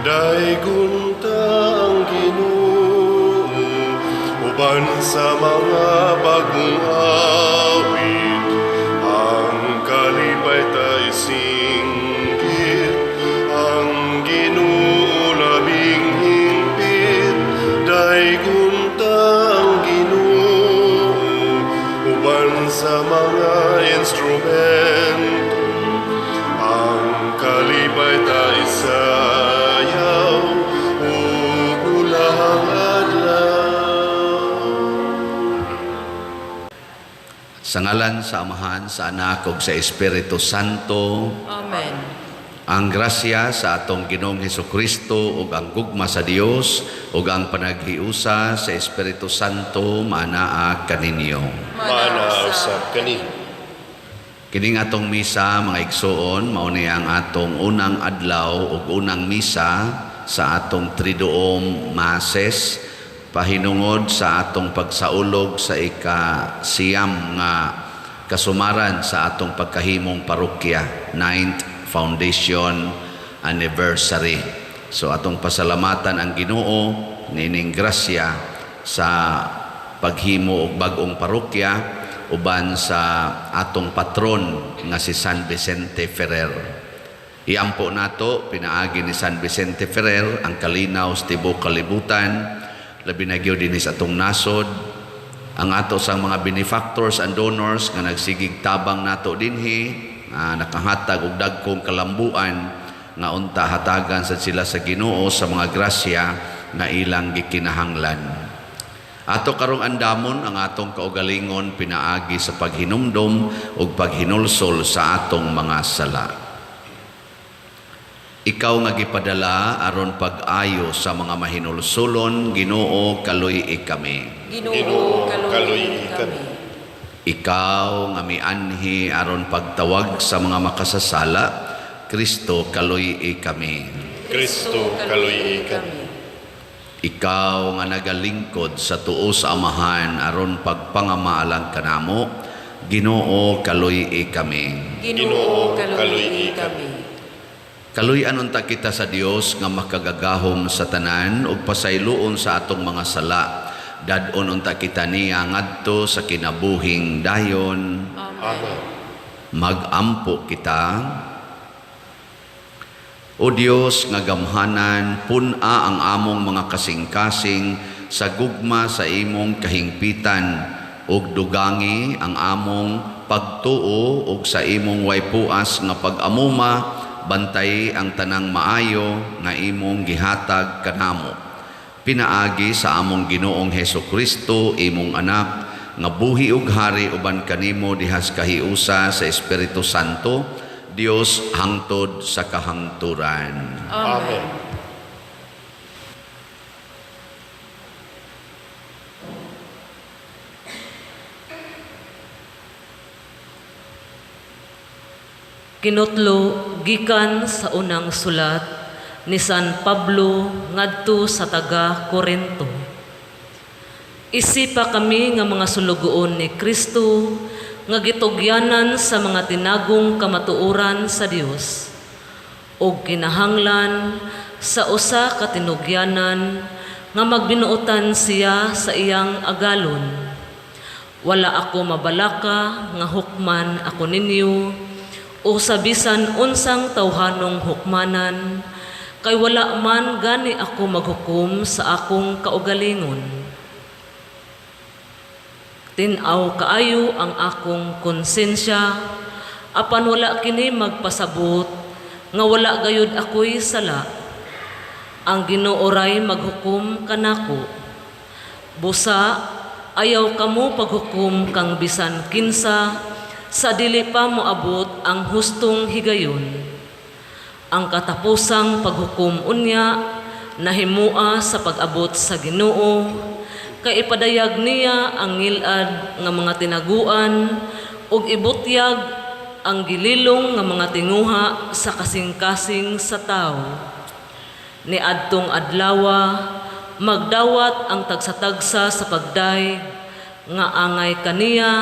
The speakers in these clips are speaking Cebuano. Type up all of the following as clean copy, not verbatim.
Daygon ta ang Ginoo uban sa mga bagong awit. Ang kalipay ta isinggit, ang Ginoo labing hingpit. Daygon ta ang Ginoo uban sa mga instrumento. Ang kalipay ta isayaw ug ulahang adlaw. Sa ngalan sa Amahan, sa Anak ug sa Espiritu Santo. Amen. Ang grasya sa atong Ginoong Hesukristo ug ang gugma sa Dios ug ang panaghiusa sa Espiritu Santo maanaa kaninyo. Maanaa usab kanimo. Kining atong misa, mga igsuon, mao ni ang atong unang adlaw ug unang misa sa atong Triduum Masses pahinungod sa atong pagsaulog sa ika-9 nga kasumaran sa atong pagkahimong parokya, 9th Foundation Anniversary. So atong pasalamatan ang Ginoo nining grasya sa paghimo og bag-ong parokya uban sa atong patron nga si San Vicente Ferrer. Iampo nato pinaagi ni San Vicente Ferrer ang kalinaw sa tibuok kalibutan, labi na gyud dinhi sa atong nasod, ang ato sang mga benefactors and donors nga nagsigig tabang nato dinhi, nga nakahatag og dagkong kalambuan, nga unta hatagan sad sila sa Ginoo sa mga grasya nga ilang gikinahanglan. Ato karong andamon ang atong kaugalingon pinaagi sa paghinumdom ug paghinulsol sa atong mga sala. Ikaw nga gipadala aron pag-ayo sa mga mahinulsulon, Ginoo, kaluy-i kami. Ginoo, kaluy-i kaluy-i kami. Kami. Ikaw nga mianhi aron pagtawag sa mga makasasala, Kristo, kaluy-i kami. Kristo, kaluy-i kami. Ikaw nga nagalingkod sa tuo sa Amahan aron pagpangamaalang kanamo, Ginoo, kaluy-i kami. Ginoo, Ginoo, kaluy-i kaluy-i kami. Kaluy-an unta kita sa Dios nga makagagahom sa tanan ug pasayloon sa atong mga sala. Dad-on unta kita niya ngadto sa kinabuhing dayon. Amen. Magampo kita. O Dios nga gamhanan, pun-a ang among mga kasing-kasing sa gugma sa imong kahingpitan ug dugangi ang among pagtuo ug sa imong way puas nga pag-amuma bantay ang tanang maayo nga imong gihatag kanamo. Pinaagi sa among Ginoong Heso Kristo, imong anak, nga buhi ug hari uban kanimo dihas kahiusa sa Espiritu Santo, Dios hangtod sa kahangturan. Amen. Kinutlo gikan sa unang sulat ni San Pablo ngadto sa taga Korinto. Isipa kami nga mga sulugoon ni Kristo nga gitugyanan sa mga tinagong kamatuoran sa Dios ug kinahanglan sa usa ka tinugyanan nga magbinuotan siya sa iyang agalon. Wala ako mabalaka nga hukman ako ninyo o sa bisan unsang tawhanong hukmanan, kay wala man gani ako maghukom sa akong kaugalingon. Tin-aw kaayo ang akong konsensya, apan wala kini magpasabot nga wala gayud ako'y sala. Ang Ginoo ray maghukom kanako. Busa ayaw kamo paghukom kang bisan kinsa sa dili pa moabot ang hustong higayon. Ang katapusang paghukom unya nahimua sa pag-abot sa Ginoo, kay ipadayag niya ang ngilad nga mga tinaguan ug ibutyag ang gililong nga mga tinguha sa kasing-kasing sa tawo. Niadtong adlawa, magdawat ang tagsa-tagsa sa pagdayeg nga angay kaniya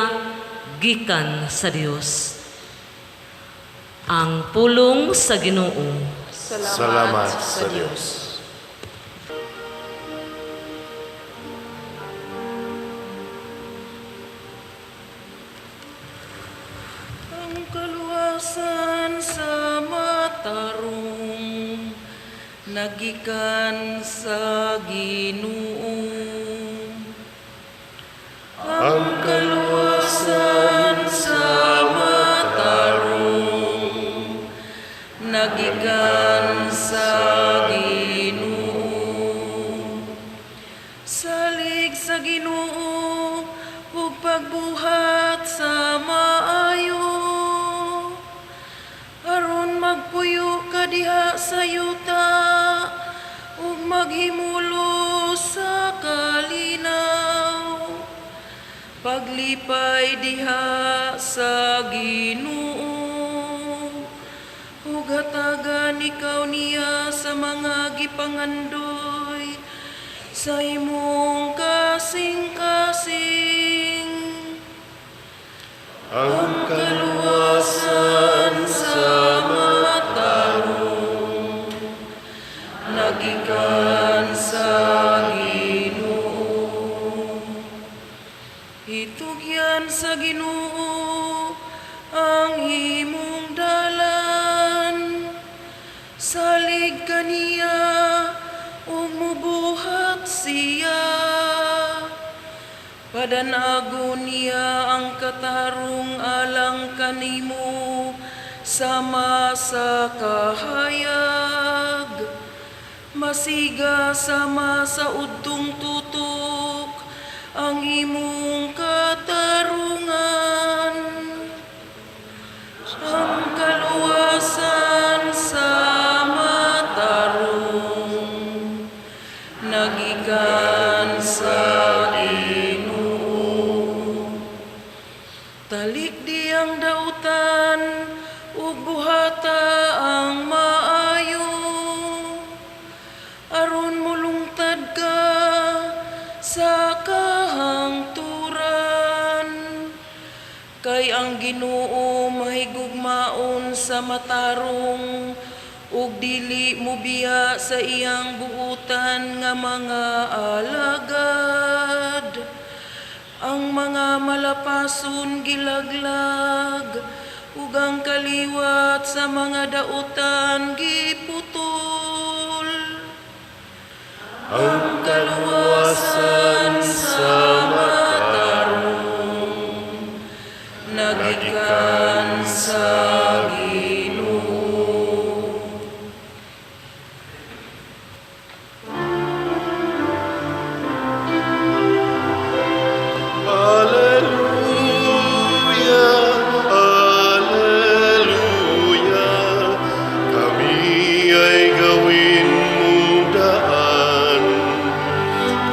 gikan sa Dios. Ang pulong sa Ginoo. Salamat sa Dios. Ang kaluwasan sa matarong nagikan sa Ginoo. Ang kaluwasan sa matarong nagikan sa Ginoo. Salig sa Ginoo ug pagbuhat sa maayo, aron magpuyo ka diha sa yuta ug maghimulos sa kalinaw. Paglipay diha sa Ginoo ug hatagan ikaw niya sa mga gipangandoy sa imong kasing-kasing. Ang Kaluwasan sa matarong nagikan sa Ginoo. Itugyan sa Ginoo ang imong dalan, salig kaniya ug mubuhat siya. Padanago niya ang katarong alang kanimo sama sa kahayag. Masiga sama sa udtong tutok ang imong katarungan. Ang kaluwasan sa matarong nagikan sa Ginoo. Talikdi ang dautan ug buhata ang maayo, aron mulungtad ka sa kahangturan. Kay ang Ginoo mahigugmaon sa matarong ug dili mobiya sa iyang buutan nga mga alagad. Ang mga malapason gilaglag ug ang kaliwat sa mga dautan giputol. Ang Kaluwasan sa matarong nagikan sa Ginoo. Alleluia, Alleluia, kami ay gawin mong daan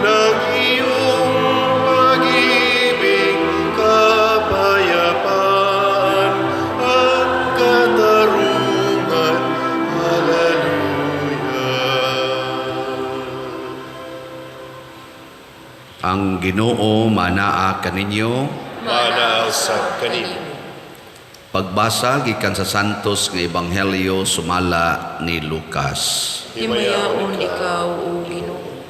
ng iyong pag-ibig, kapayapaan at katarungan. Alleluia. Ang Ginoo manaa kaninyo. Manaa usab kanimo. Pagbasa gikan sa Santos nga Ebanghelyo sumala ni Lucas. Himayaon ikaw, O Ginoo.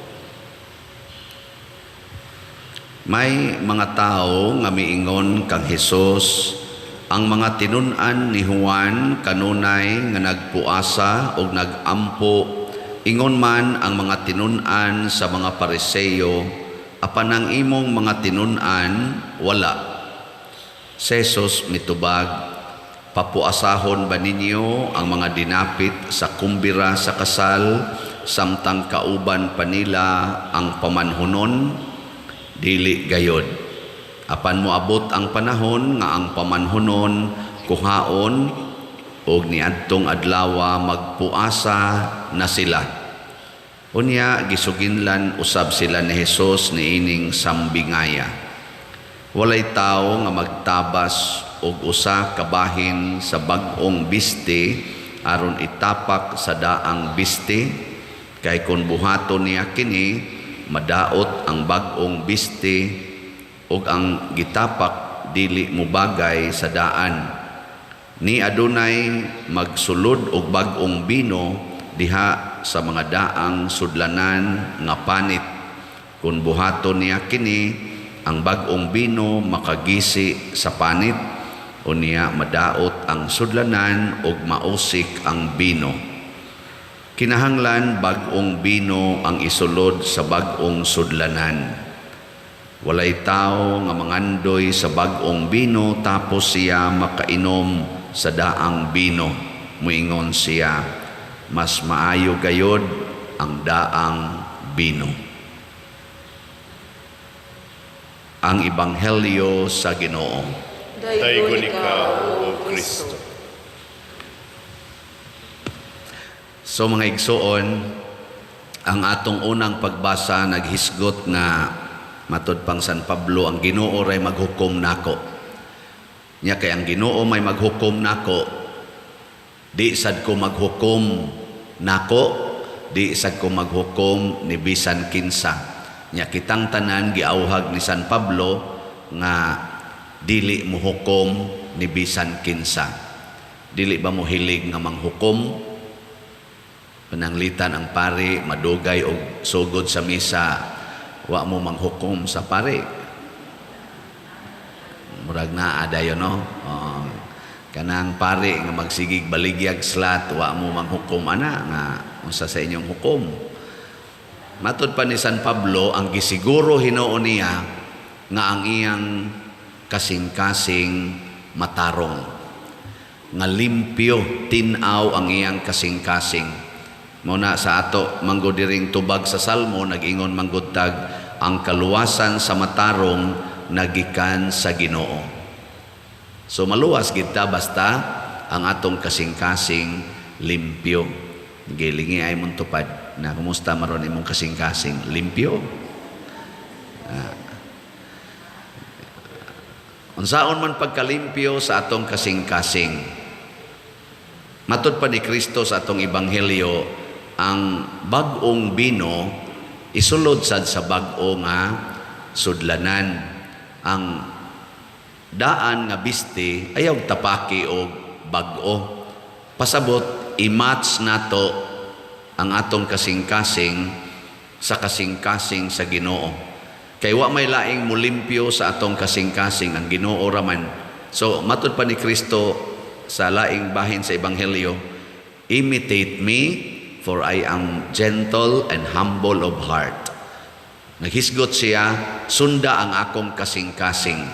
May mga tao nga miingon kang Hesus, ang mga tinun-an ni Juan kanunay nga nagpuasa og nagampo, ingon man ang mga tinun-an sa mga Pariseo, apan ang imong mga tinun-an wala. Si Jesus mitubag, papuasahon ba ninyo ang mga dinapit sa kumbira sa kasal samtang kauban pa nila ang pamanhunon? Dili gayod. Apan moabot ang panahon nga ang pamanhunon kuhaon og niadtong adlawa magpuasa na sila. Unya gisuginlan usab sila ni Hesus niining sambingaya. Walay tawo nga magtabas og usa ka bahin sa bag-ong biste aron itapak sa daang biste, kay kon buhaton niya kini madaot ang bag-ong biste ug ang gitapak dili mobagay sa daan. Ni adunay magsulod og bag-ong bino diha sa mga daang sudlanan nga panit. Kung buhaton niya kini, ang bag-ong bino makagisi sa panit, unya madaot ang sudlanan ug mausik ang bino. Kinahanglan bag-ong bino ang isulod sa bag-ong sudlanan. Walay tao nga mangandoy sa bag-ong bino tapos siya makainom sa daang bino. Muingon siya, mas maayo gayod ang daang bino. Ang Ebanghelyo sa Ginoo. Daygon ikaw, O Kristo. So mga igsoon, ang atong unang pagbasa naghisgot nga matud pang San Pablo, ang Ginoo ray maghukom nako. Nya kay ang Ginoo may maghukom nako, di sad ko maghukom nako, di sad ko maghukom ni bisan kinsa. Nya kitang tanan giauhag ni San Pablo nga dili mohukom ni bisan kinsa. Dili ba mo hilig nga manghukom? Pananglitan ang pari madugay og sugod sa misa, wa mo manghukom sa pari. Murag naa dayon, no? Kanang pari nga magsigig baligyag slat, wa mo manghukom ana nga unsa sa inyong hukom. Matud pa ni San Pablo, ang gisiguro hinuon niya nga ang iyang kasing-kasing matarong, nga limpyo tin-aw ang iyang kasing-kasing. Mao na sa ato manggod diring tubag sa Salmo, nag-ingon manggod tag ang kaluwasan sa matarong nagikan sa Ginoo. So maluwas gid ta basta ang atong kasing-kasing limpyo. Gilingi ay mong tupad na kumusta maron imong kasing-kasing limpyo. Unsaon man pagkalimpyo sa atong kasing-kasing? Matud pa ni Kristo sa atong ebanghelyo, ang bag-ong bino isulod sad sa bag-o nga sudlanan. Ang daan nga biste ayaw tapaki og bag-o. Pasabot i-match nato ang atong kasing-kasing sa kasing-kasing sa Ginoo. Kay wa may laing mulimpyo sa atong kasing-kasing, ang Ginoo raman. So matud pa ni Kristo sa laing bahin sa ebanghelyo, imitate me for I am gentle and humble of heart. Naghisgot siya, sunda ang akong kasing-kasing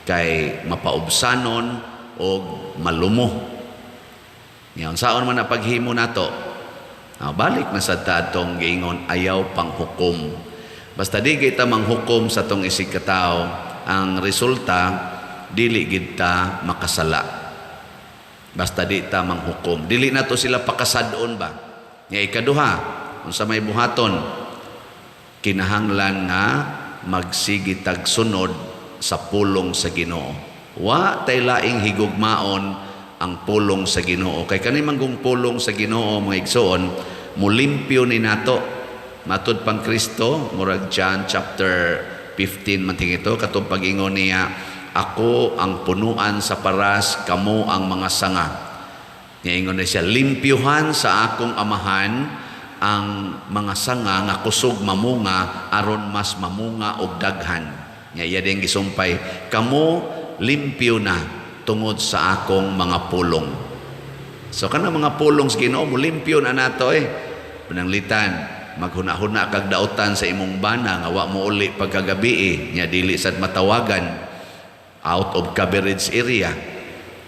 kay mapaubsanon og malumo. Ngayon, saon man na paghimo nato? Balik na sa atong giingon, ayaw panghukom. Basta di kita manghukom sa atong isig katao, ang resulta dili gid ta makasala. Basta di ta manghukom, dili nato sila pakasad-on ba. Nga ikaduha, unsa may buhaton, kinahanglan nga magsige tag sunod sa pulong sa Ginoo. Wa tay laing higugmaon ang pulong sa Ginoo. Kay kani manggong pulong sa Ginoo mga igsoon, mulimpyo ni nato. Matud pang Kristo, murag John chapter 15 man tingito, katong pag-ingon niya, ako ang punuan sa paras, kamo ang mga sanga. Niingon na siya, limpyuhan sa akong amahan ang mga sanga nga kusog mamunga aron mas mamunga og daghan. Nga iya din gisumpay, kamo limpyo na tungod sa akong mga pulong. So kana mga pulong sa Ginoo mo limpyo na nato eh. Pananglitan, maghuna-huna kag dautan sa imong bana nga wa mo uli pagkagabi eh, nya dili sad matawagan, out of coverage area.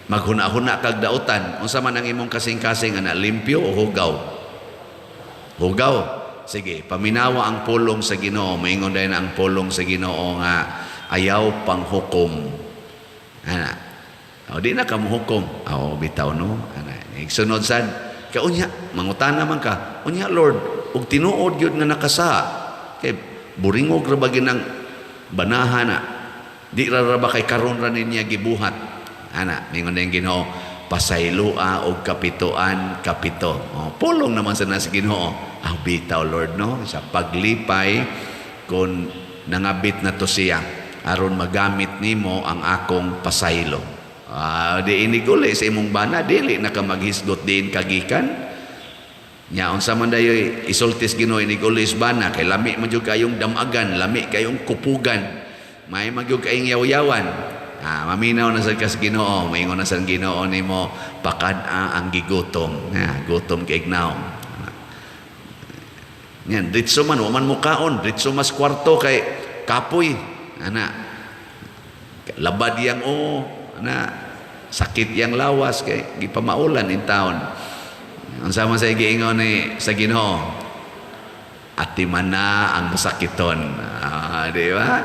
Maghuna-huna kag dautan, unsa man ang imong kasing-kasing ana, limpyo o hugaw? Hugaw. Sige, paminawa ang pulong sa Ginoo, moingon dayon ang pulong sa Ginoo nga ayaw panghukom. Ana. O di na ka mohukom. O bitaw no. Ana, igsunod sad kaunya mangutana man ka. Unya Lord, ug tinuod gyud nga nakasa. Kay buringog ra ba ginang banahan na. Di ra ra ba kay karon ra niya gibuhat. Ana, ningon ang Ginoo, pasayloa og kapitoan kapito. O, pulong naman sa nas Ginoo. Ah, bitaw Lord no, sa paglipay kon nangabit na to siya aron magamit nimo ang akong pasaylo. Ah, di iniguli sa imong bana, dili na ka maghisgot diin kagikan. Nya unsa man dayoy isultis Ginoo inig ulis bana kay lami man jud kayong damagan, lami kayong kupugan. May magyud kayong yaw-yawan. Ah, maminaw na sad kas Ginoo, maingon na sad Ginoo nimo pakad-a ang gigutom. Ha, gutom kay ignaw. Yan, diretso man, wa man mukaon, diretso mas kwarto kay kapoy. Ana. Labad yang o, ana, sakit yang lawas kay gipamaulan in town. Unsa man sa giingon ni sa Ginoo? Atiman na ang masakiton. Ah, di ba?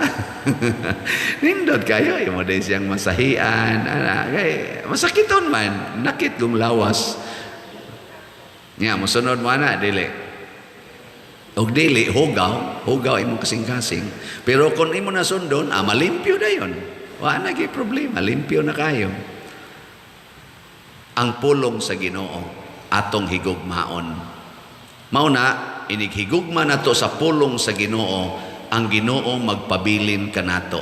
Nindot kayo, imo din siyang masahian. Ana, kay masakiton man, nakit kung lawas. Nya, mosunod mo ana, dili. Og dili, hugaw, hugaw imong kasing-kasing. Pero kung imo na sundon, ah, malimpyo dayon. Wa na gyud problema, limpyo na kayo. Ang pulong sa Ginoo atong higugmaon. Mao na inig higugma nato sa pulong sa Ginoo, ang Ginoo magpabilin kanato.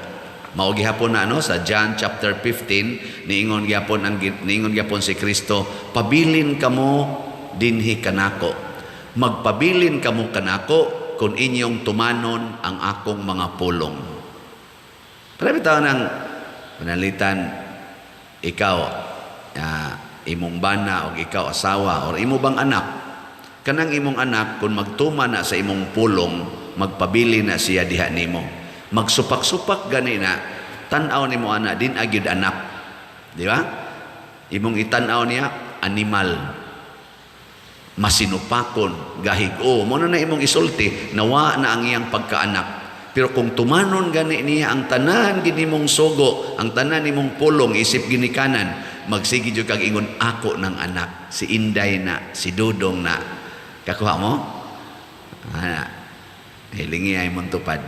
Mao gihapon na ano sa John chapter 15, niingon gihapon si Kristo, "Pabilin kamo dinhi kanako. Magpabilin kamo kanako kung inyong tumanon ang akong mga pulong." Pero bitaw nang panalitan ikaw, imong bana o ikaw asawa or imo bang anak, kanang imong anak kung magtuma na sa imong pulong, magpabili na siya diha nimo, magsupak-supak gani na, tan-aw nimo ana din agyud anak, di ba? Imong itan-aw niya animal, masinupakon, gahig-o mo na na imong isulti, nawa na ang iyang pagkaanak. Pero kung tumanon gani niya ang tanan gini mong sugo, ang tanan nimong pulong isip ginikanan, magsige jud kag ingon, "Ako ng anak, si Inday na, si Dudong na." Kakuha mo? Ah, hilingi ay mong tupad.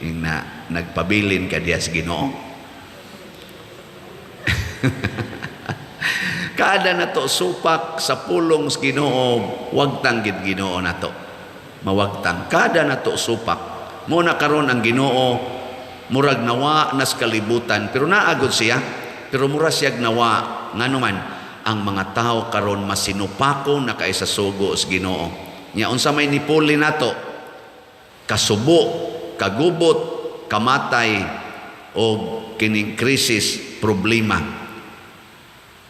Yung na, nagpabilin ka diya sa Ginoo. Kada na to supak sa pulong sa Ginoo, wagtang gid Ginoo nato. Mawagtang kada na to supak. Mo na karon ang Ginoo murag nawa nas kalibutan, pero naagod siya, pero mura siyag nawa. Ngano man ang mga tao karon masinupako na kay sa sugo sa Ginoo. Nya unsa may nipuli nato? Kasubo, kagubot, kamatay o kining krisis, problema.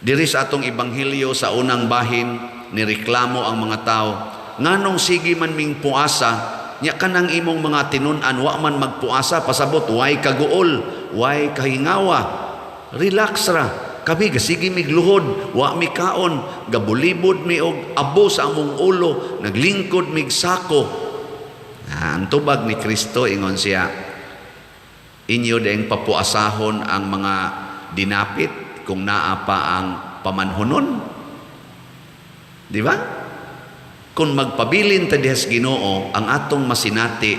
Diri sa atong ebanghelyo sa unang bahin, nireklamo ang mga tao, "Nganong sige man ming puasa, nya kanang imong mga tinun-an wa man magpuasa? Pasabot way kaguol, way kahingawa, relax ra. Kami gasige mig luhod, wa mi kaon, gabulibod mi og abo sa among ulo, naglingkod mig sako." Ah, ang tubag ni Kristo, ingon siya, "Inyo ding papuasahon ang mga dinapit kung naa pa ang pamanhunon." Di ba? Kung magpabilin ta diha sa Ginoo, ang atong masinati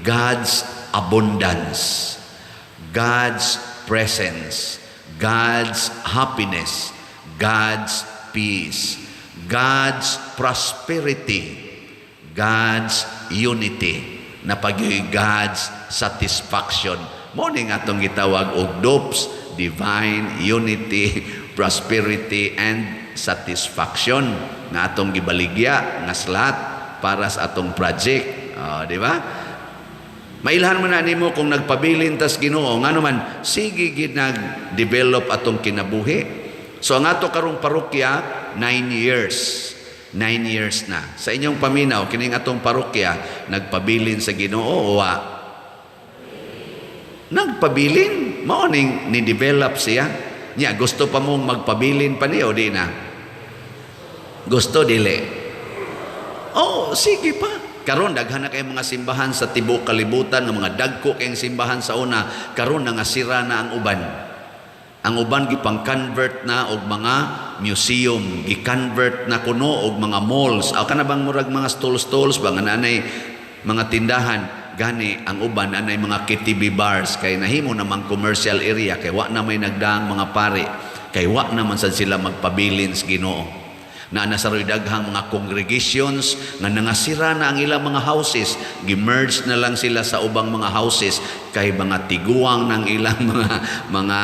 God's abundance, God's presence, God's happiness, God's peace, God's prosperity, God's unity, na pag God's satisfaction. Mo ni nga atong gitawag og DUPS, Divine Unity, Prosperity and Satisfaction, nga atong gibaligya nga slot para sa atong project. Oh, di ba? Mailhan mo na nimo kung nagpabilin tas Ginoo, ngano man sige gid nag-develop atong kinabuhi. So ang ato karong parokya, 9 years. 9 years na. Sa inyong paminaw, kining atong parokya nagpabilin sa Ginoo o wa? Nagpabilin, mao ning ni-develop siya. Nya gusto pa mong magpabilin pa niyo di na? Gusto dili? Oh, sige pa. Karon daghan na kay mga simbahan sa tibuok kalibutan nga mga dagko kayong simbahan sa una, karon nangasira na ang uban. Ang uban gipang-convert na og mga museum, gi-convert na kuno og mga malls. Aw kana bang murag mga stall-stalls ba nga naanay mga tindahan? Gani ang uban anay mga KTV bars kay nahimo namang commercial area kay wa na may nagdaang mga pare, kay wa naman sad sila magpabilin sa Ginoo. Na nasa daghang mga congregations nga nangasira na ang ilang mga houses, gimerge na lang sila sa ubang mga houses kay mga tiguang ng ilang mga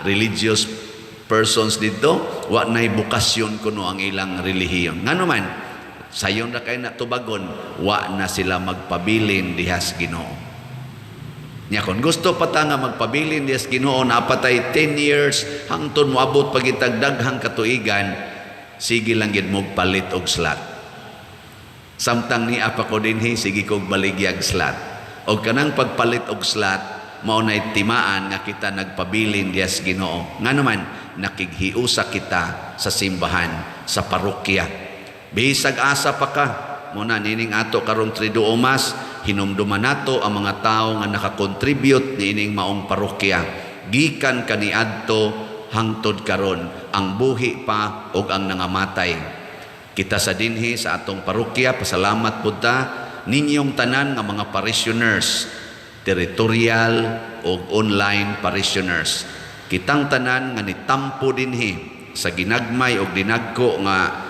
religious persons dito, wa na'y bukasyon kuno ang ilang relihiyon. Ngano man Sayon ra kay na tubagon, wa na sila magpabilin diha sa Ginoo. Nya kon gusto pa ta nga magpabilin diha sa Ginoo, napatay 10 years hangtod moabot pagitag daghang katuigan, sige lang gid mo palit og slot. Samtang niya pa ko dinhi, sige kog baligyag slot. Og kanang pagpalit og slot, mao nay timaan nga kita nagpabilin diha sa Ginoo. Ngano man nakighiusa kita sa simbahan, sa parokya. Bisag asa pa ka, muna nining ato karong Triduum Mass, hinumduman nato ang mga tawo nga nakakontribute niining maong parokya. Gikan kaniadto hangtod karon, ang buhi pa og ang nangamatay. Kita sa dinhi sa atong parokya, pasalamat pud ta ninyong tanan nga mga parishioners, territorial og online parishioners. Kitang tanan nga nitampo dinhi sa ginagmay og dinagko nga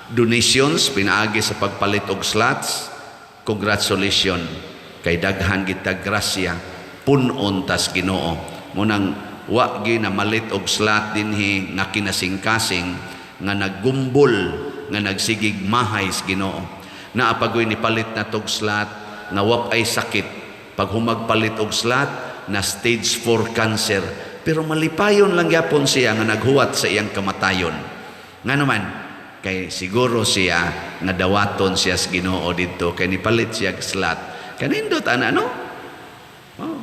donations pinaagi sa pagpalit og slots. Congratulations kay daghan kita grasya, pun-on tas Ginoo. Munang wa gi na malit og slot dinhi nga kinasingkasing nga naggumbol nga nagsigig mahay sa Ginoo. Naapagoy ni palit na tog slot nga wap ay sakit. Pag humagpalit og slot na stage 4 cancer, pero malipayon lang gyapon siya nga naghuwat sa iyang kamatayon. Ngano man kay siguro siya nga dawaton siya sa Ginoo didto kay nipalit siya og slot. Kanindot ana no? Oh.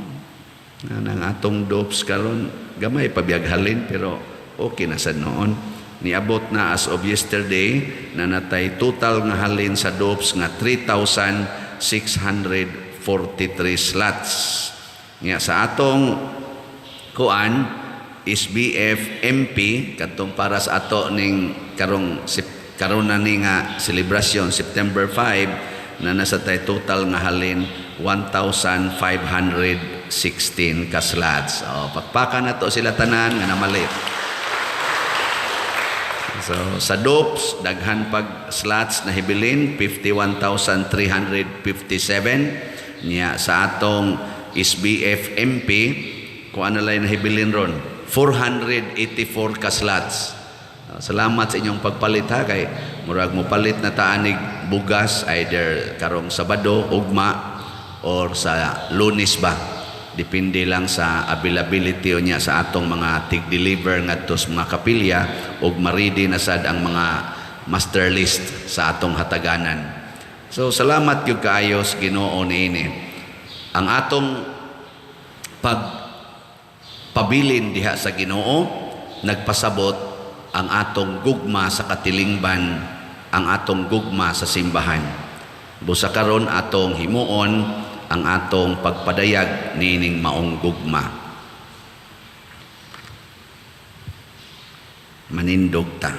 Nang atong dopes karon gamay pabiyag halin pero okay na sad noon. Niabot na as of yesterday na natay total nga halin sa dopes nga 3,643 slots. Nga sa atong kuan SBF MP kadtong para sa ato ning karong karon na ni nga celebration September 5 na nasa tay total nga halin 1,516 ka slots. O, pakpakan na to sila tanan nga namalit. So sa dopes daghan pag slots na hibilin 51,357. Nya sa atong SBF MP kung ano lang nahibilin ron 484 ka slots. Salamat sa inyong pagpalit ha kay murag mo palit na taanig bugas either karong Sabado, ugma or sa Lunes ba. Depende lang sa availability niya sa atong mga tig-deliver ngadto sa mga kapilya ug ma-ready na sad ang mga master list sa atong hataganan. So salamat gyud kaayo sa Ginoo niini. Ang atong pagpabilin diha sa Ginoo nagpasabot ang atong gugma sa katilingban, ang atong gugma sa simbahan. Busa karon atong himuon ang atong pagpadayag niining maong gugma. Manindog ta.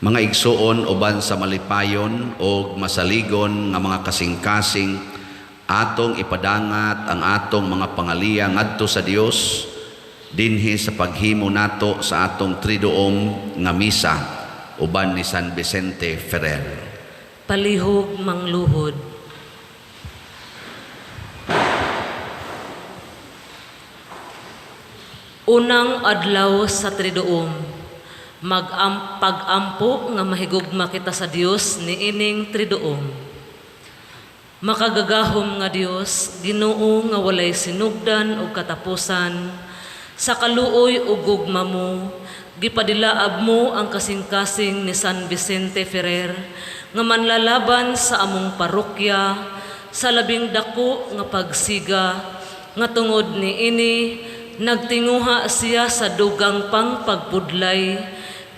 Mga igsuon uban sa malipayon og masaligon nga mga kasing-kasing, atong ipadangat ang atong mga pangaliya ngadto sa Dios dinhi sa paghimo nato sa atong Triduum nga misa uban ni San Vicente Ferrer. Palihog mangluhod. Unang adlaw sa Triduum, pag-ampo nga mahigugma kita sa Dios niining Triduum. Makagagahom nga Dios, Ginoo nga walay sinugdan ug katapusan, sa kaluoy ug gugma mo, gipadilaab mo ang kasing-kasing ni San Vicente Ferrer nga manlalaban sa among parokya sa labing dako nga pagsiga nga tungod niini nagtinguha siya sa dugang pang pagpudlay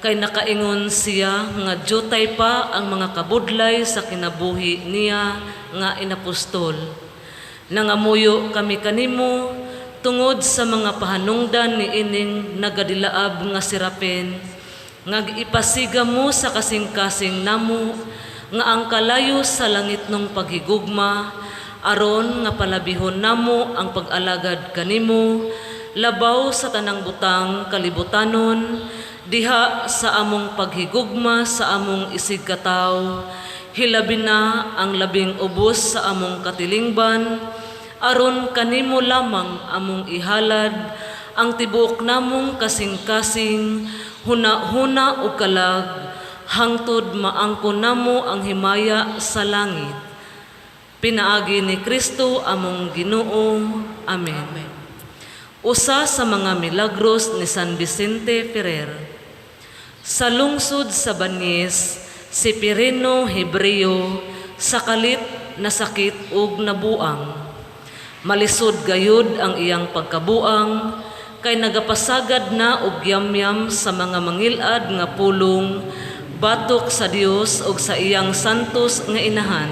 kay nakaingon siya nga jutay pa ang mga kabudlay sa kinabuhi niya nga inapostol. Nangamuyo kami kanimo tungod sa mga pahanungdan ni ining nagadilaab nga sirapin, nga ipasiga mo sa kasing-kasing namo nga ang kalayo sa langit nung paghigugma, aron nga palabihon namo ang pag-alagad kanimo, labaw sa tanang butang kalibutanon, diha sa among paghigugma sa among isigkataw, hilabi na ang labing ubos sa among katilingban, aron kanimo lamang among ihalad ang tibuok namong kasing-kasing, huna-huna ug kalag, hangtod maangkon namo ang himaya sa langit. Pinaagi ni Kristo among Ginoo. Amen. Amen. Usa sa mga milagros ni San Vicente Ferrer. Sa lungsod sa Banyes, si Pirino Hebreo sa kalit nasakit ug nabuang. Malisod gayud ang iyang pagkabuang kay nagapasagad na og yamyam sa mga mangilad nga pulong batok sa Dios ug sa iyang santos nga inahan.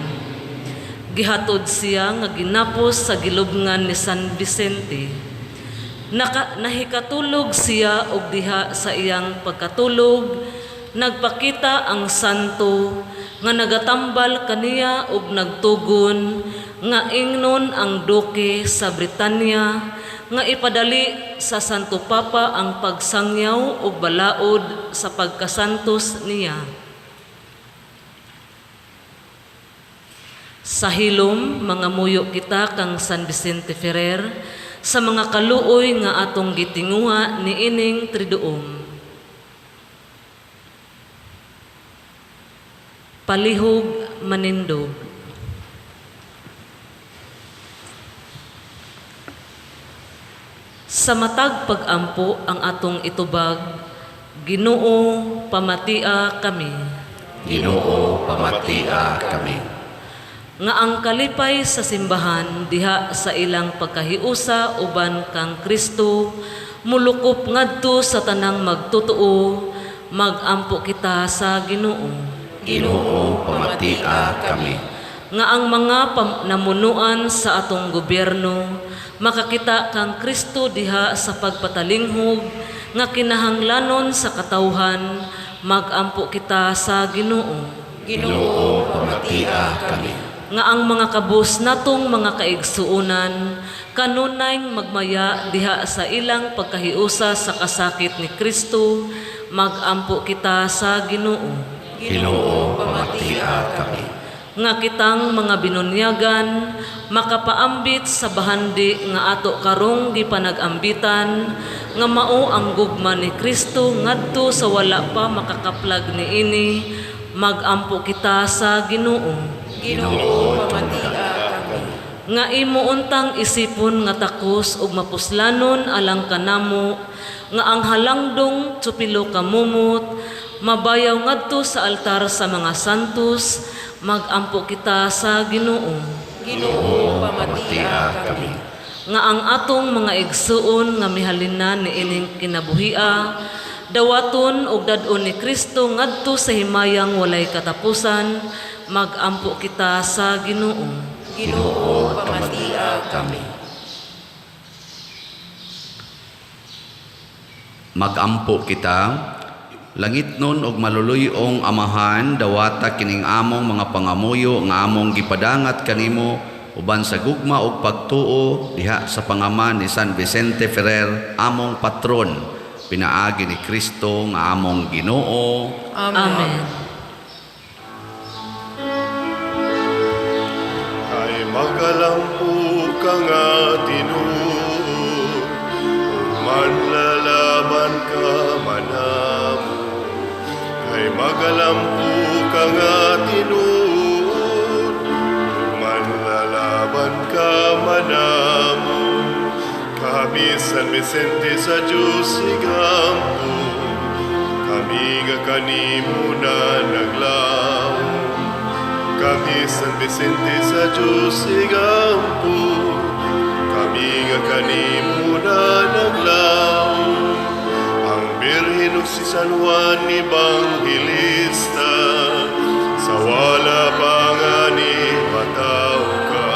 Gihatod siya nga ginapos sa gilubngan ni San Vicente. Nahikatulog siya og diha sa iyang pagkatulog, nagpakita ang santo nga nagatambal kaniya og nagtugon nga ingnon ang duke sa Britanya nga ipadali sa Santo Papa ang pagsangyaw og balaod sa pagkasantos niya. Sa hilom, mga muyo kita kang San Vicente Ferrer sa mga kaluoy nga atong gitinguha niining Triduum. Palihog manindog. Sa matag pag-ampo ang atong itubag, Ginoo, pamatia kami. Ginoo, pamatia kami. Nga ang kalipay sa simbahan diha sa ilang pagkahiusa uban kang Kristo mulukop ngadto sa tanang magtotoo, magampo kita sa Ginoo. Ginoo, pamatia kami. Nga ang mga namunuan sa atong gobyerno makakita kang Kristo diha sa pagpatalinghog nga kinahanglanon sa katawhan, magampo kita sa Ginoo. Ginoo, pamatia kami. Nga ang mga kabus natong mga kaigsuonan kanunay magmaya diha sa ilang pagkahiusa sa kasakit ni Kristo, magampo kita sa Ginoo. Ginoo, pamatia kami. Nga kitang mga binunyagan makapaambit sa bahandi nga ato karong gipanagambitan nga mao ang gugma ni Kristo ngadto sa wala pa makakaplag niini, magampo kita sa Ginoo. Ginoo, pamatia kami. Nga imo untang isipon nga takos ug mapuslanon alang kanamo nga ang halangdong tsupilo kamumot mabayaw ngadto sa altar sa mga santos, magampo kita sa Ginoo. Ginoo, pamatia kami. Nga ang atong mga igsuon nga mihalinan niining kinabuhia dawaton og dad-on ni Kristo ngadto sa himayang walay katapusan, magampo kita sa Ginoo. Ginoo, pamatia kami. Magampo kita, langit nun og maluluyong amahan, dawata kining among mga pangamuyo nga among gipadangat kanimo uban sa gugma og pagtuo diha sa pangaman ni San Vicente Ferrer, among patron, pinaagi ni Kristo nga among Ginoo. Amen. Amen. Kay magalampo ka nga tinuod, ug manlalaban ka manamo. Kay magalampo ka nga tinuod, ug manlalaban ka manamo. Kami San Vicente sa Diyos igampo, kami nga kanimo na naglaom. Kami San Vicente sa Diyos igampo, kami nga kanimo na naglaom. Ang Birhen ug si San Juan Evangelista, sa wala pa nga ni mataw ka,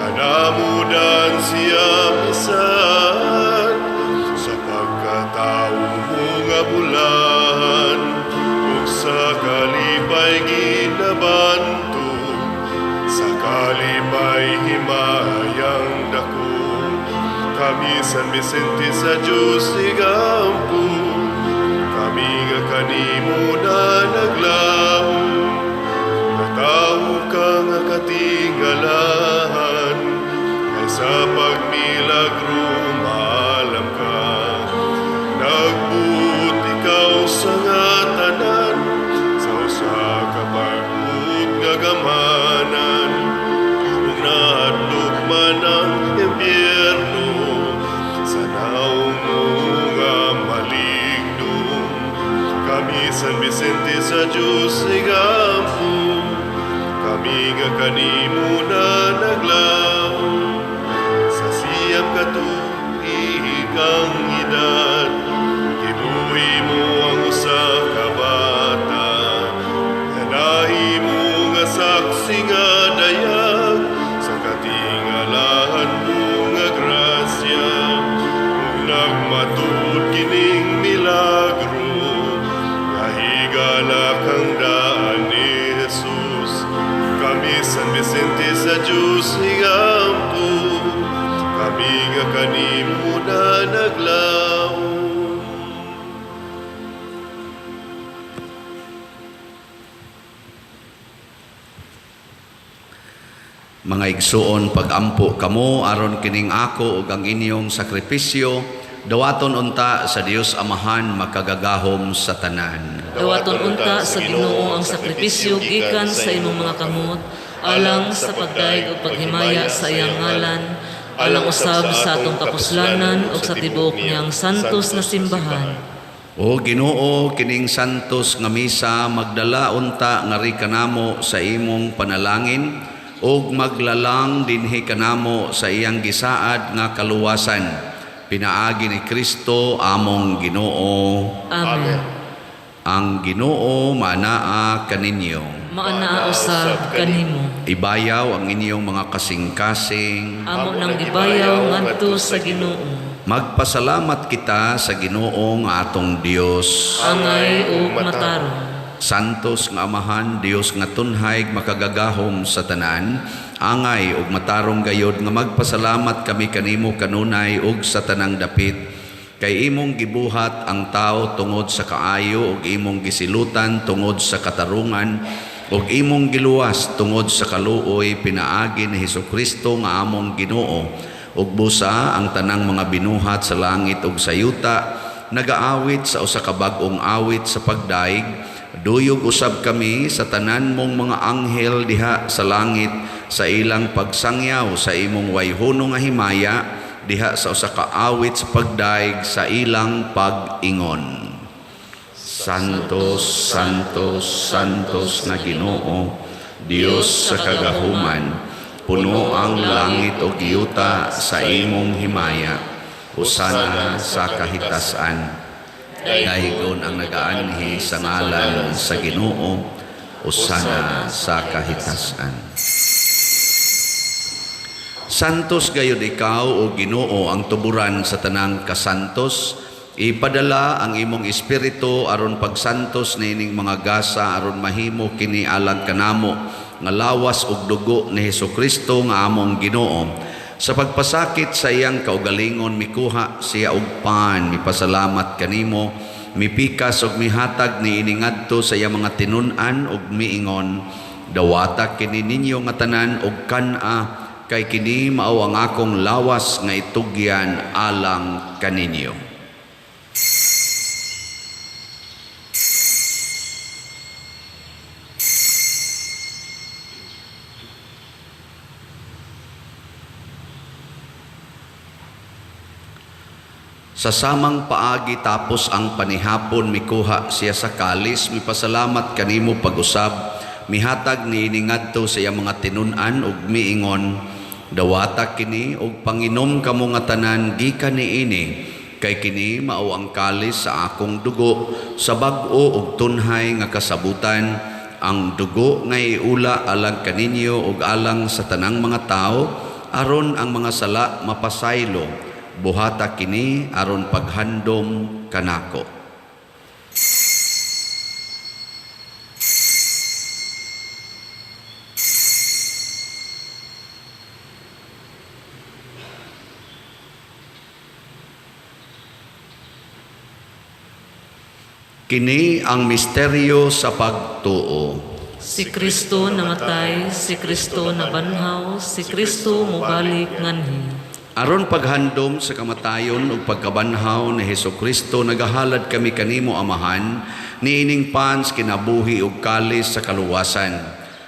kanamudan siya bisan, sa pagkatao mo nga bulan, ug sa kalipay ginabanto, sa kalipay himayang dako. Kami San Vicente sa Diyos igampo, kami nga kanimo na naglaom. Natawo ka nga katingalahan, kay sa pagmilagro maalam ka. San Vicente sa Diyos igampo, kami nga kanimo na naglaw. Sa siyam ka tuig ang edad, gibuhi mo ang usa ka bata. Nga nahimo nga saksi nga dayag sa katingalahan mo nga grasya. Ug nagmatuod kining milagro, nga higala kang daan ni Jesus. Kami San Vicente sa Diyos igampo, kami nga kanimo na naglaom. Mga igsuon, pagampo kamo aron kining ako ug ang inyong sakripisyo dawaton unta sa Dios Amahan makagagahom sa tanan. Dawaton unta sa Ginoo ang sakripisyo gikan sa imong mga kamot, alang sa pagdayeg ug paghimaya sa iyang ngalan, alang usab sa atong kapuslanan ug sa tibuok niyang santos na simbahan. O Ginoo, kining santos nga misa magdala unta ngari kanamo sa imong panalangin ug maglalang dinhi kanamo sa iyang gisaad nga kaluwasan. Pinaagi ni Kristo among Ginoo. Amen. Ang Ginoo manaa kaninyo. Maanaa usab kanimo. Ibayaw ang inyong mga kasing-kasing. Amo nang gibayaw ngadto sa Ginoo. Magpasalamat kita sa Ginoo nga atong Dios. Angay ug matarong. Santos nga Amahan, Dios nga tunhay makagagahom sa tanan, angay ug matarong gayod nga magpasalamat kami kanimo kanunay ug sa tanang dapit, kay imong gibuhat ang tao tungod sa kaayo ug imong gisilutan tungod sa katarungan ug imong giluwas tungod sa kaluoy pinaagi ni Hesukristo nga among Ginoo. Ug busa ang tanang mga binuhat sa langit ug sa yuta nagaawit sa usa ka bag-ong awit sa pagdaig. Duyog usab kami sa tanan mong mga anghel diha sa langit sa ilang pagsangyaw sa imong wayhono nga himaya diha sa usa ka awit sa pagdaig sa ilang pag-ingon. Santos, Santos, Santos nga Ginoo, Dios sa kagahuman, puno ang langit ug yuta sa imong himaya. Hosana sa kahitasan. Daygon ang nagaanhi sa ngalan sa Ginoo, hosana sa kahitasan. Santos gayud ikaw o Ginoo ang tuburan sa tanang kasantos. Ipadala ang imong espiritu aron pagsantos niining mga gasa aron mahimo kini alang kanamo nga lawas ug dugo ni Hesukristo nga among Ginoo. Sa pagpasakit sa iyang kaugalingon mikuha siya og pan, mipasalamat kanimo, mipikas ug mihatag niini ngadto sa iyang mga tinun-an ug miingon, dawata kini ninyo nga tanan og kan-a, kay kini mao ang akong lawas nga itugyan alang kaninyo. Sa samang paagi tapos ang panihapon mikuha siya sa kalis, mipasalamat kanimo pag-usab, mihatag niini ngadto sa iyang mga tinun-an ug miingon, dawata kini ug panginom kamo nga tanan gikan niini, kay kini mao ang kalis sa akong dugo sa bag-o ug tunhay nga kasabutan, ang dugo nga iula alang kaninyo ug alang sa tanang mga tawo, aron ang mga sala mapasaylo. Buhata kini aron paghandom kanako. Kini ang misteryo sa pagtuo. Si Kristo namatay, si Kristo nabanhaw, si Kristo mobalik nganhi. Aron paghandom sa kamatayon ug pagkabanhaw ni Hesukristo, nagahalad kami kanimo Amahan, niining pans kinabuhi ug kalis sa kaluwasan.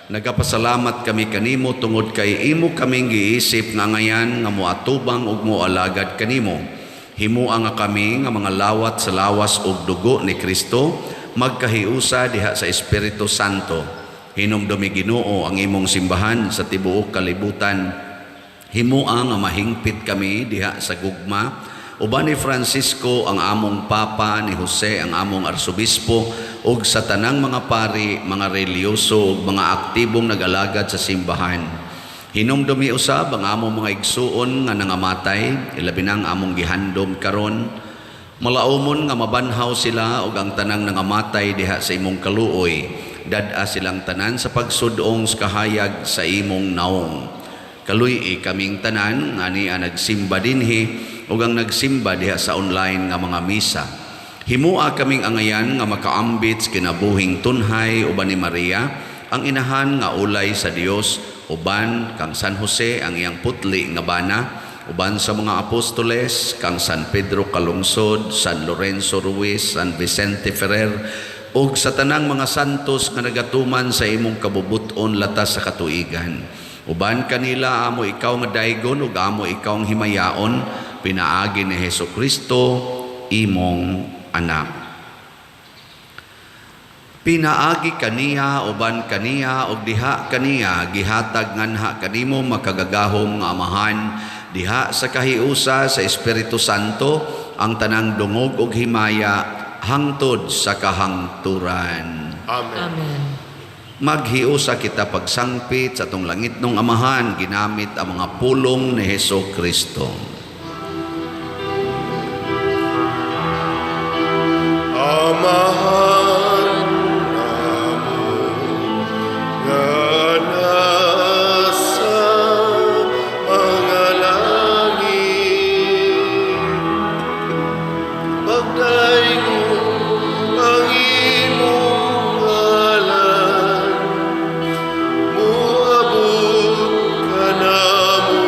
Nagapasalamat kami kanimo tungod kay imo kaming giisip nga ngayan nga moatubang ug moalagad kanimo. Himua nga kami nga mga lawat sa lawas ug dugo ni Kristo, magkahiusa diha sa Espiritu Santo. Hinumdumi, Ginoo, ang imong simbahan sa tibuok kalibutan. Himua nga mahingpit kami diha sa gugma uban ni Francisco ang among Papa, ni Jose ang among Arsobispo, ug sa tanang mga pari, mga relihiyoso ug mga aktibong nag-alagad sa simbahan. Hinumdumi usab ang among mga igsuon nga nangamatay, ilabi na ang among gihandom karon. Malaumon nga mabanhaw sila ug ang tanang nangamatay diha sa imong kaluoy. Dad-a silang tanan sa pagsudong sa kahayag sa imong naong. Kaluy-i kaming tanan nga ania nagsimba dinhi ug ang nagsimba diha sa online nga mga misa. Himua kaming angayan nga makaambit sa kinabuhing tunhay uban ni Maria, ang inahan nga ulay sa Dios, uban kang San Jose ang iyang putli nga bana, uban sa mga apostoles, kang San Pedro Calungsod, San Lorenzo Ruiz, San Vicente Ferrer, ug sa tanang mga santos nga nagatuman sa imong kabubuton latas sa katuigan. Uban kanila amo ikaw nga daygon ug amo ikaw ang himayaon pinaagi ni Hesus Kristo imong anak. Pinaagi kaniya, uban kaniya ug diha kaniya, gihatag nganha kanimo makagagahom nga Amahan diha sa kahiusa sa Espiritu Santo ang tanang dungog ug himaya hangtod sa kahangturan. Amen. Amen. Maghiusa kita pagsangpit sa atong langitnong Amahan ginamit ang mga pulong ni Hesus Kristo. Amahan namo nga nasa mga langit, Pagdaygon ang imong ngalan, Moabot kanamo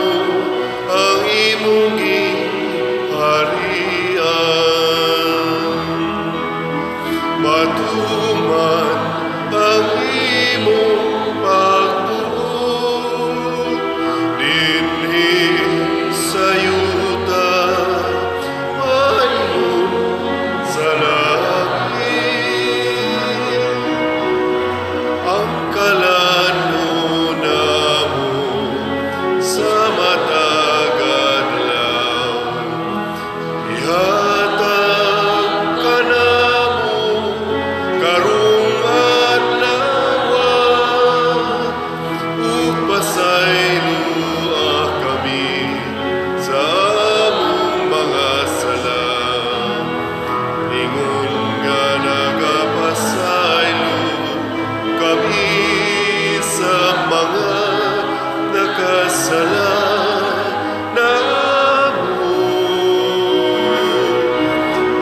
ang imong gingharian. Matuman ang imong pagbuot dinhi sa yuta maingon sa langit. Ang kalan-on namo sa matag adlaw ihatag kanamo karong adlaw, ug pasayloa kami sa among mga sala, ingon nga nagapasaylo kami sa mga nakasala namo.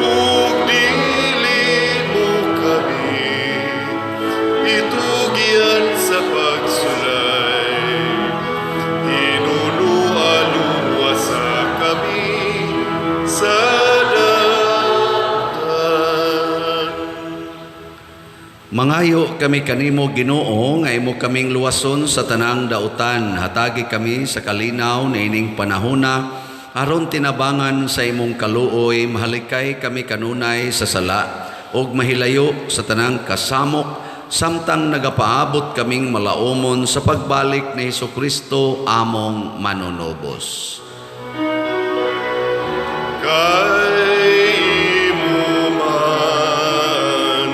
Ug dili mo kami itugyan sa pagsulay, hinunua luwasa kami sa dautan. Mangayo kami kanimo, Ginoo, nga imo kaming luwason sa tanang dautan. Hatagi kami sa kalinaw niining panahona aron tinabangan sa imong kaluoy mahalikay kami kanunay sa sala ug mahilayo sa tanang kasamok samtang nagapaabot kaming malaumon sa pagbalik ni Hesukristo among manunubos. Kay imo man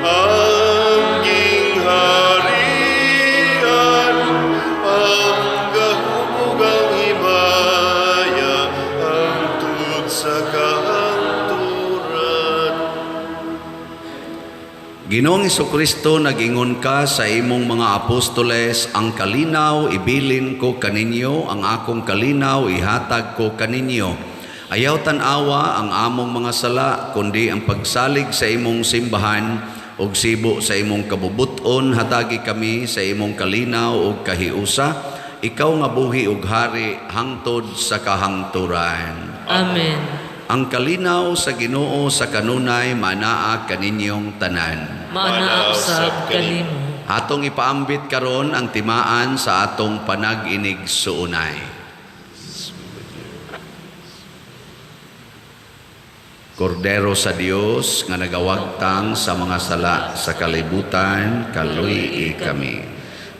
ang gingharian, ang gahom ug ang himaya, hangtod sa kahangturan. Ginoong Kristo, nag-ingon ka sa imong mga apostoles, "Ang kalinaw ibilin ko kaninyo, ang akong kalinaw ihatag ko kaninyo." Ayaw tan-awa ang among mga sala, kundi ang pagsalig sa imong simbahan ug sibo sa imong kabubuton, hatagi kami sa imong kalinaw ug kahiusa. Ikaw nga buhi ug hari hangtod sa kahangturan. Amen. Ang kalinaw sa Ginoo sa kanunay manaa kaninyong tanan. Maanaa usab kanimo. Atong ipaambit karon ang timaan sa atong panag-inig suunay. Kordero sa Dios nga nagawagtang sa mga sala sa kalibutan, kaluy kami.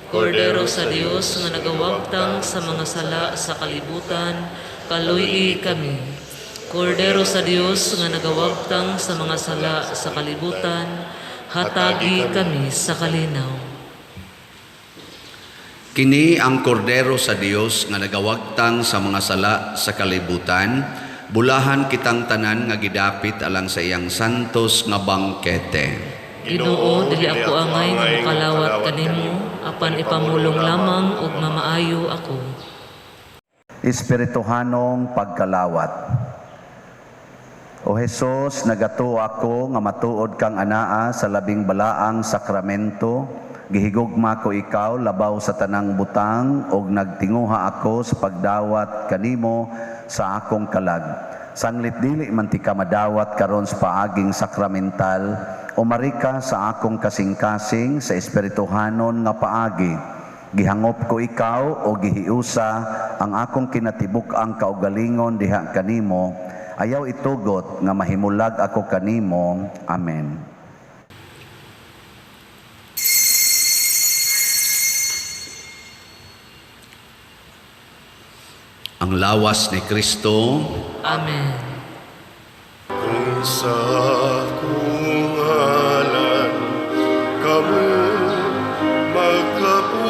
Kordero sa Dios nga nagawagtang sa mga sala sa kalibutan, kaluy kami. Kordero sa Dios nga nagawagtang sa mga sala sa kalibutan, hatagi kami sa kalinaw. Kini ang kordero sa Dios nga nagawagtang sa mga sala sa kalibutan, bulahan kitang tanan nga gidapit alang sa iyang santos nga bangkete. Ginoo, dili ako angay nga makalawat kanimo, apan ipamulong lamang ug mamaayo ako. Espirituhanong pagkalawat. O Hesus, nagatuo ako nga matuod kang anaa sa labing balaang sakramento, gihigugma ko ikaw labaw sa tanang butang ug nagtinguha ako sa pagdawat kanimo sa akong kalag. Sanglit dili man ti ka madawat karon sa paaging sakramental, umari ka sa akong kasing-kasing sa espirituhanon nga paagi. Gihangop ko ikaw o gihiusa ang akong kinatibuk-ang kaugalingon diha kanimo. Ayaw itugot nga mahimulag ako kanimo. Amen. Ang lawas ni Kristo. Amen. Kung sa akong ngalan kamo magkapundok,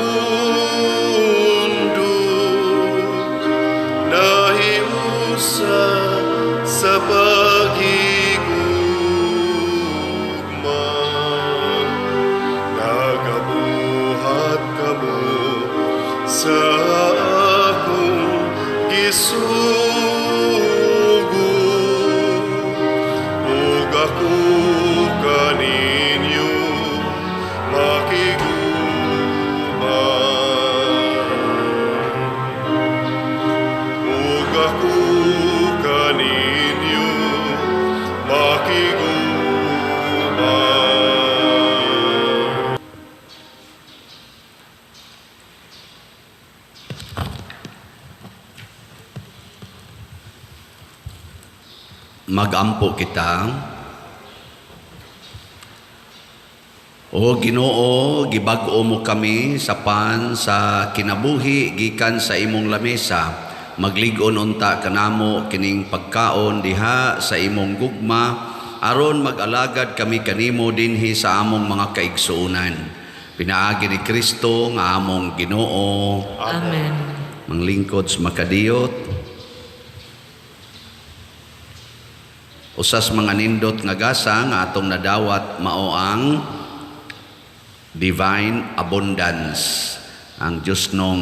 nahiusa sa paghigugma, nagabuhat kamo sa akong gisugo, ug ako kaninyo makigugma. Ug ako kaninyo makigugma. Magampo kita. O Ginoo, gibag-o mo kami sa pan sa kinabuhi gikan sa imong lamesa. Maglig-on unta kanamo kining pagkaon diha sa imong gugma, aron mag-alagad kami kanimo dinhi sa among mga kaigsuonan. Pinaagi ni Kristo nga among Ginoo. Amen. Manglingkod sa makadiyot. Usas mga nindot nga gasa nga atong nadawat mao ang divine abundance, ang Diyos nung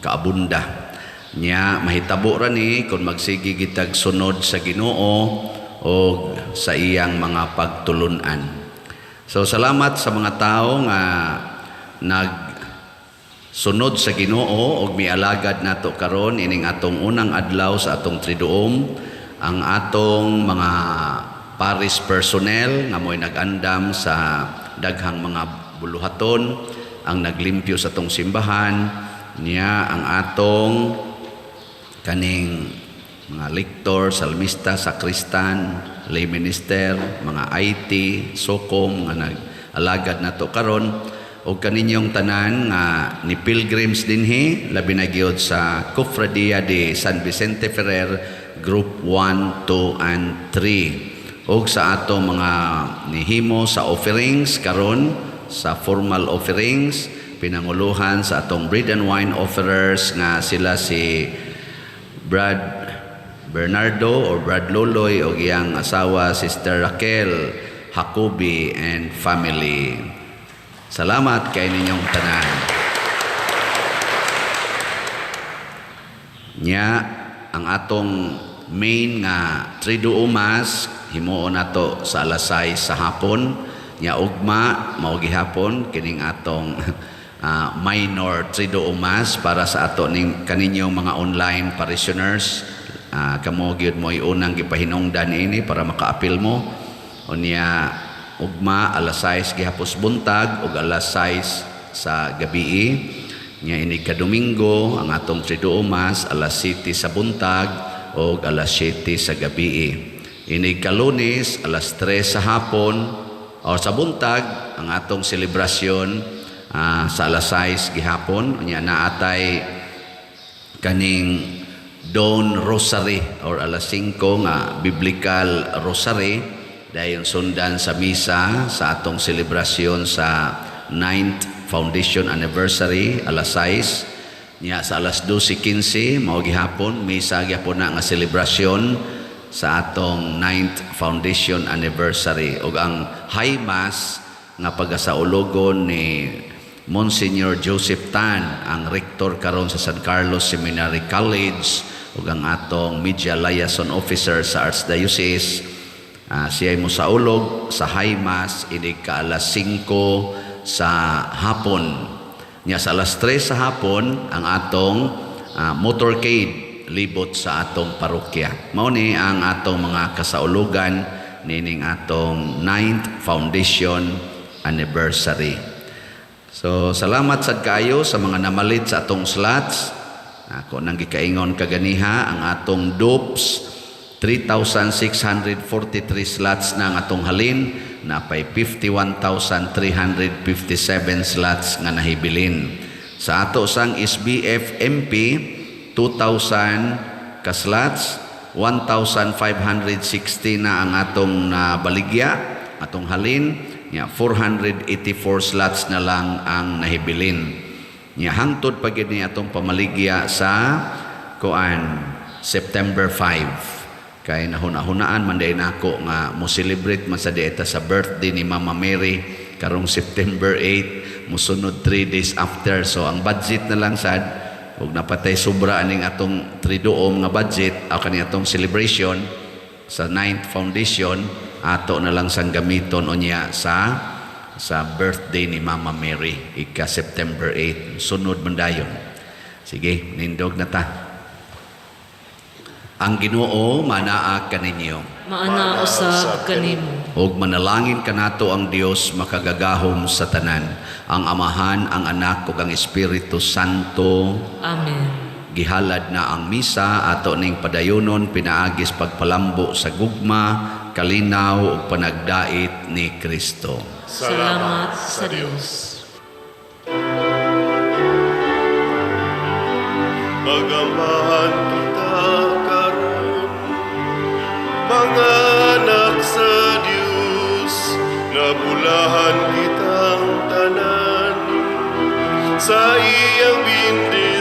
kaabunda. Nya mahitabo ra ni kung magsige gitag sunod sa Ginoo o sa iyang mga pagtulunan. So salamat sa mga tao nga nagsunod sa Ginoo og mialagad nato karon ining atong unang adlaw sa atong Triduum, ang atong mga parish personnel nga mo'y nag-andam sa daghang mga buluhaton, ang naglimpyo sa atong simbahan, niya ang atong kaning mga lektor, salmista, sakristan, lay minister, mga IT, SOCOM nga nag-alagad nato karon, og kaninyong tanan nga ni pilgrims dinhi, labi na gyud sa Cofradia de San Vicente Ferrer Group 1, 2, and 3. Og sa ato mga nihimo sa offerings karon, sa formal offerings, pinanguluhan sa atong bread and wine offerers nga sila si Brad Bernardo or Brad Loloy og iyang asawa Sister Raquel Jacobi and family. Salamat kay ninyong tanan. Nya ang atong main nga Triduum Mass himuon nato sa alas 6 sa hapon. Nya ugma mao gihapon kining atong minor Triduum Mass para sa ato ning kaninyong mga online parishioners. Kamo gyud mo'y unang gipahinungdan ini para makaapil mo. Unya ugma alas 6 gihapos buntag ug alas 6 sa gabii. Nya ini ka Domingo ang atong Triduum Mass alas 7 sa buntag og alas 7 sa gabii. Inig Kalunes alas 3 sa hapon o sa buntag ang atong selebrasyon sa alas 6 gihapon. Unya naatay kaning Dawn Rosary or alas 5 nga Biblical Rosary, dayon sundan sa misa sa atong selebrasyon sa 9th Foundation Anniversary alas 6. Nya sa alas 12:15 mao gihapon misa gihapon na nga selebrasyon sa atong 9th Foundation Anniversary, ug ang High Mass nga pagasaulugon ni Monsignor Joseph Tan, ang rektor karon sa San Carlos Seminary College ug ang atong media liaison officer sa Archdiocese. Siya ay mosaulog sa High Mass inig ka alas 5 sa hapon. Nya sa alas 3 sa hapon ang atong motorcade libot sa atong parokya. Mao ni ang atong mga kasaulugan nining atong 9th Foundation Anniversary. So salamat sad kaayo sa mga namalit sa atong slots. Ako nang gikaingon kaganiha ang atong dupes, 3,643 slots na ang atong halin, napay 51,357 slots nga nahibilin. Sa ato sang SBF MP, 2,000 ka slots, 1,560 na ang atong nabaligya, atong halin, nya 484 slots na lang ang nahibilin. Nya hangtod pa gid ni atong pamaligya sa kuan September 5. Kay nahuna-hunaan man diay nako nga mo celebrate man sa dieta sa birthday ni Mama Mary karong September 8, musunod 3 days after. So ang budget na lang sad ug napatay sobra aning atong Triduum nga budget o kani atong celebration sa 9th Foundation, ato na lang sang gamiton unya sa birthday ni Mama Mary ika September 8, sunod man dayon. Sige, nindog na ta. Ang Ginoo manaa kaninyo. Maana usab kanimo. Ug manalangin kanato ang Dios makagagahom sa tanan, ang Amahan, ang Anak ug ang Espiritu Santo. Amen. Gihalad na ang misa, ato ning padayonon pinaagis pagpalambo sa gugma, kalinaw ug panagdait ni Kristo. Salamat sa Dios. Magambahan kita karon, mga anak sa Dios, nabulahan kitang tanan sa iyang bendisyon.